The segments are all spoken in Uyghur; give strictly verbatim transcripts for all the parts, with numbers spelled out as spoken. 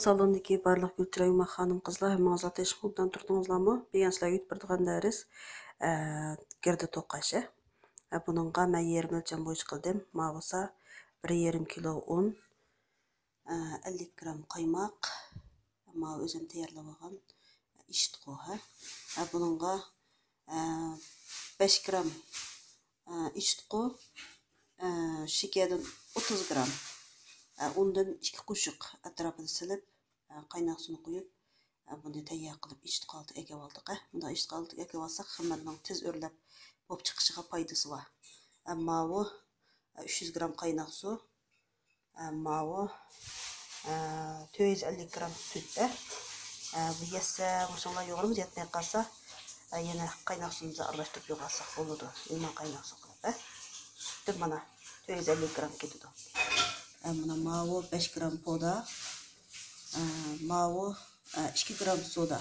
سالوندىكى بارلىق گۈلچىراي ئوماق خانىم-قىزلار، ھەممىڭىز تېشىمۇ ئوبدان تۇردىڭىزلارمۇ؟ بۈگۈن سىلەرگە ئۆتۈپ بېرىدىغان دەرس، ئە، گىردە توقاش. ئە، بۇنىڭغا مەن يېرىم ئۆلچەم بويىچە قىلدىم. ماۋۇ بولسا بىر يېرىم كىلو ئۇن، ئە، ئەللىك گرام قايماق، ماۋۇ ئۆزۈم تەييارلىۋالغان ئىشتىقۇ، ھە. ئە، بۇنىڭغا، ئە، بەش گرام، ئە، ئىشتىقۇ، ئە، شېكەردىن ئوتتۇز گرام، ئە، ئۇندىن ئىككى قوشۇق ئەتراپىدا سېلىپ، ئە، قايناق سۇنى قۇيۇپ، ئە، بۇنى تەييار قىلىپ ئىشتىق ھالىتىگە ئەكىۋالدۇق، ئە. بۇنداق ئىشتىق ھالىتىگە ئەكىۋالساق، خېمىرنىڭ تېز ئۆرلەپ بولۇپ چىقىشىغا پايدىسى بار. ئە، ماۋۇ، ئە، ئۈچ يۈز گرام قايناق سۇ، ئە، ماۋۇ، ئە، تۆت يۈز ئەللىك گرام سۈت، ئە. ئە، بۇ يەتسە، مۇشۇڭلار يۇغۇرىمىز، يەتمەي قالسا، ئە، يەنە قايناق سۇيىمىزنى ئارىلاشتۇرۇپ يۇغۇرساق بولىدۇ. ئىلمان قايناق سۇ قىلىپ، ئە. سۈتتىن مانا تۆت يۈز ئەللىك گرام كېتىدۇ. ئە، مانا ماۋۇ بەش گرام پودا، ئە، ماۋۇ، ئە، ئىككى گرام سودا،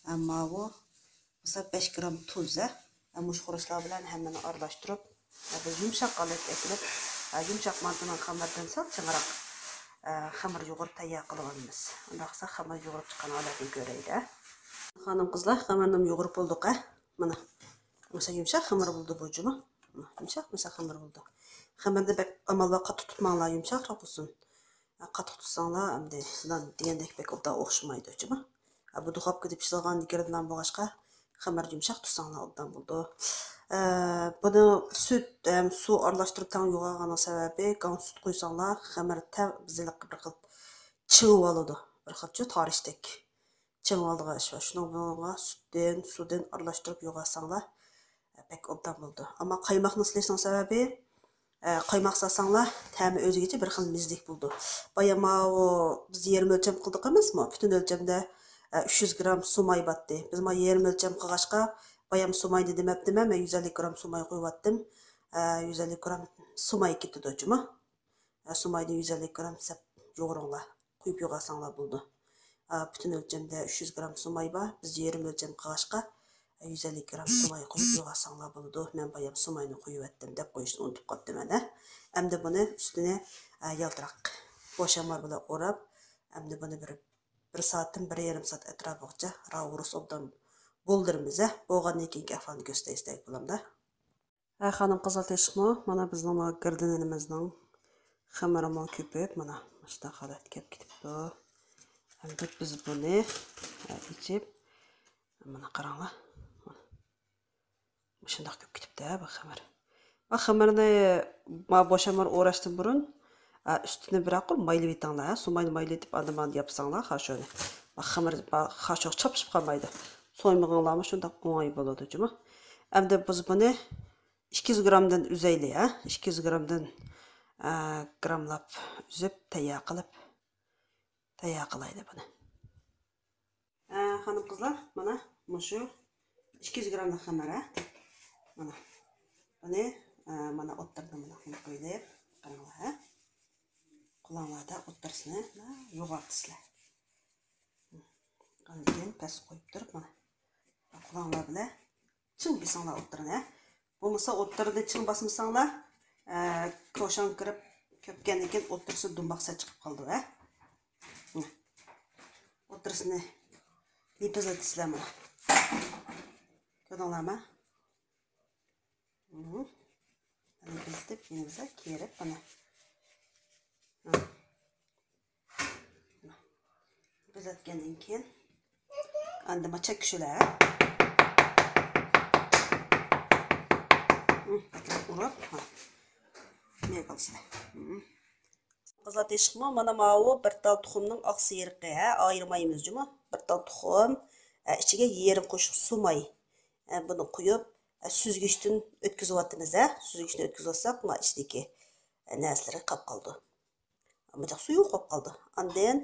ئە، ماۋۇ بولسا بەش گرام تۇز، ھە. ھە، مۇشۇ خۇرۇچلار بىلەن ھەممىنى ئارىلاشتۇرۇپ، ھە، بىر يۇمشاق ھالەتكە ئەكېلىپ، ھە، يۇمشاق مانتىنىڭ خېمىرىدىن سەل چىڭراق، ھە، خېمىر يۇغۇرۇپ تەييار قىلىۋالىمىز. ئۇنداق قىلساق خېمىر يۇغۇرۇپ چىققان ھالەتنى كۆرەيلى. خانىم-قىزلار، خېمىرنىمۇ يۇغۇرۇپ بولدۇق، ھە. مانا، مۇشۇ يۇمشاق خېمىر بولدى بۇ جۇمۇ. يۇمشاق، يۇمشاق خېمىر بولدى. خېمىرنى بەك ئامال بار قاتتىق تۇتماڭلار، يۇمشاقراق بولسۇن. قاتتىق تۇتساڭلار، ئەمدى نان دېگەندەك بەك ئوبدان ئوخشىمايدۇ، جۇمۇ. بۇ دۇخوپكىدا پىشىدىغان گىردە نان بولغاچقا، خېمىر يۇمشاق تۇتساڭلار ئوبدان بولىدۇ. ئە، بۇنى سۈت ھەم سۇ ئارىلاشتۇرۇپ تەڭ يۇغۇرغاننىڭ سەۋەبى، گاڭ سۈت قۇيساڭلار، خېمىر تەڭ بىزىلىق بىر خىل چىڭىۋالىدۇ. بىر خىلچە تارىشتەك چىڭىۋالىدىغان ئىش بار. شۇنىڭ بىلەن سۈتتىن، سۇدىن ئارىلاشتۇرۇپ يۇغۇرساڭلار، بەك ئوبدان بولىدۇ. ئەمما قايماقنى سېلىشنىڭ سەۋەبى، ئە، قايماق سالساڭلار، تەمى ئۆزگىچە بىر خىل مەززىلىك بولىدۇ. بايا ماۋۇ بىز يېرىم ئۆلچەم قىلدۇق ئەمەسمۇ؟ پۈتۈن ئۆلچەمدە، ئە، ئۈچ يۈز گرام سۇماي باتتى. بىز مانا يېرىم ئۆلچەم قىلغاچقا، بايام سۇماينى دېمەپتىمەن، مەن يۈز ئەللىك گرام سۇماي قۇيۇۋەتتىم. ئە، يۈز ئەللىك گرام سۇماي كېتىدۇ جۇمۇ. ئە، سۇمايدىن يۈز ئەللىك گرام سەپ يۇغۇرۇڭلار. قۇيۇپ يۇغۇرساڭلار بولىدۇ. ئە، پۈتۈن ئۆلچەمدە ئۈچ يۈز گرام سۇماي بار. بىز يېرىم ئۆلچەم قىلغاچقا، ئە، يۈز ئەللىك گرام سۇماي قۇيۇپ يۇغۇرساڭلار بولىدۇ. مەن بايام سۇماينى قۇيۇۋەتتىم دەپ قويۇشنى ئۇنتۇپ قاپتىمەن، ھە. ئەمدى بۇنى ئۈستىنى، ئە، يالتىراق بوشامار بىلەن ئوراپ، ئەمدى بۇنى بىر، بىر سائەتتىن بىر يېرىم سائەت ئەتراپىغىچە راۋۇرۇس ئوبدان بولدۇرىمىز، ھە. بولغاندىن كېيىنكى ئەھۋالنى كۆرسىتەي ئىستەك بولامدا. ھە، خانىم-قىزلار، تېشىقمۇ؟ مانا بىزنىڭ مانا گىردە نېنىمىزنىڭ خېمىرىمۇ كۆپۈپ، مانا مۇشۇنداق ھالەتكە كېلىپ كېتىپتۇ. ئەمدى بىز بۇنى، ھە، ئېچىپ، مانا قاراڭلار. مۇشۇنداق كۆپ كېتىپتۇ، ھە، بۇ خېمىر. بۇ خېمىرنى ما بوشامار ئوراشتىن بۇرۇن، ئە، ئۈستىنى بىر قۇر مايلىۋېتىڭلار، ھە. سۇماينى مايلىۋېتىپ، ئاندىن ماندىن ياپساڭلار خاشۇنى. بۇ خېمىر، بۇ خاشۇ چاپشىپ قالمايدۇ. سويمىغىنلارمۇ شۇنداق ئوڭاي بولىدۇ، جۇمۇ. ئەمدى بىز بۇنى ئىككى يۈز گرامدىن ئۈزەيلى، ھە. ئىككى يۈز گرامدىن، ئە، گراملاپ ئۈزۈپ، تەييار قىلىپ، تەييار قىلايلى بۇنى. ئە، خانىم-قىزلار، مانا مۇشۇ ئىككى يۈز گراملىق خېمىر، ھە. مانا بۇنى، ئە، مانا ئوتتۇرىدا مانا قويۇپ قويدۇق. قاراڭلار، ھە. قولۇڭلاردا ئوتتۇرىسىنى يوغىنىسىلەر. ئاندىن كېيىن پەس قويۇپ تۇرۇپ، مانا قولۇڭلار بىلەن چىڭ بېسىڭلار ئوتتۇرىنى، ھە. بولمىسا ئوتتۇرىنى چىڭ باسمىساڭلار، ئە، كوشاڭ كىرىپ كۆپكەندىن كېيىن ئوتتۇرىسى دۇمباق سەت چىقىپ قالىدۇ، ھە. ئوتتۇرىسىنى لىپىزلىتىسىلەر مانا. كۆردۈڭلارمۇ؟ مم. لىپىزلىتىپ يېنىمىزغا كىرىپ مانا. بېزەتكەندىن كېيىن ئاندىن ما چەككۈچىلەر. ئۇرۇپ، ھە. نېمە قىلىسىلەر؟ قىزىل تېشىقمۇ مانا ماۋۇ بىر تال تۇخۇمنىڭ ئاق سېرىقى، ھە، ئايرىمايمىز جۇمۇ. بىر تال تۇخۇم، ھە، ئىچىگە يېرىم قوشۇق سۇماي. ھە، بۇنى قۇيۇپ، ھە، سۈزگۈچتىن ئۆتكۈزۈۋاتىمىز، ھە. سۈزگۈچتىن ئۆتكۈزۈۋاتساق، ما ئىچىدىكى، ھە، نەرسىلىرى قاپ قالىدۇ. مۇنداق سۇيۇق بولۇپ قالدى. ئاندىن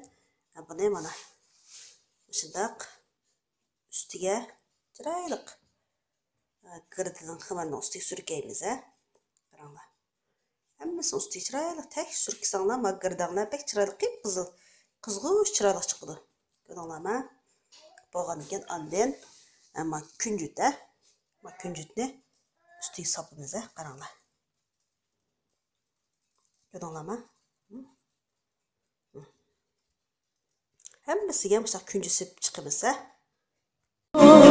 بۇنى مانا مۇشۇنداق ئۈستىگە چىرايلىق گىردىنىڭ خېمىرىنىڭ ئۈستىگە سۈركەيمىز، ھە. قاراڭلار. ھەممىسىنىڭ ئۈستىگە چىرايلىق تەك سۈركىسەڭلار، ما گىرداڭلار بەك چىرايلىق، قىپقىزىل، قىزغۇچ چىرايلىق چىقىدۇ. كۆردۈڭلارمۇ؟ بولغاندىن كېيىن ئاندىن، ئە، ما كۈنجۈت، ھە. ما كۈنجۈتنى ئۈستىگە ساپىمىز، ھە. قاراڭلار. كۆردۈڭلارمۇ؟ ھە؟ ھە. ھەممىسىگە مۇشۇنداق كۈنجۈسۈپ چىقىمىز ھە.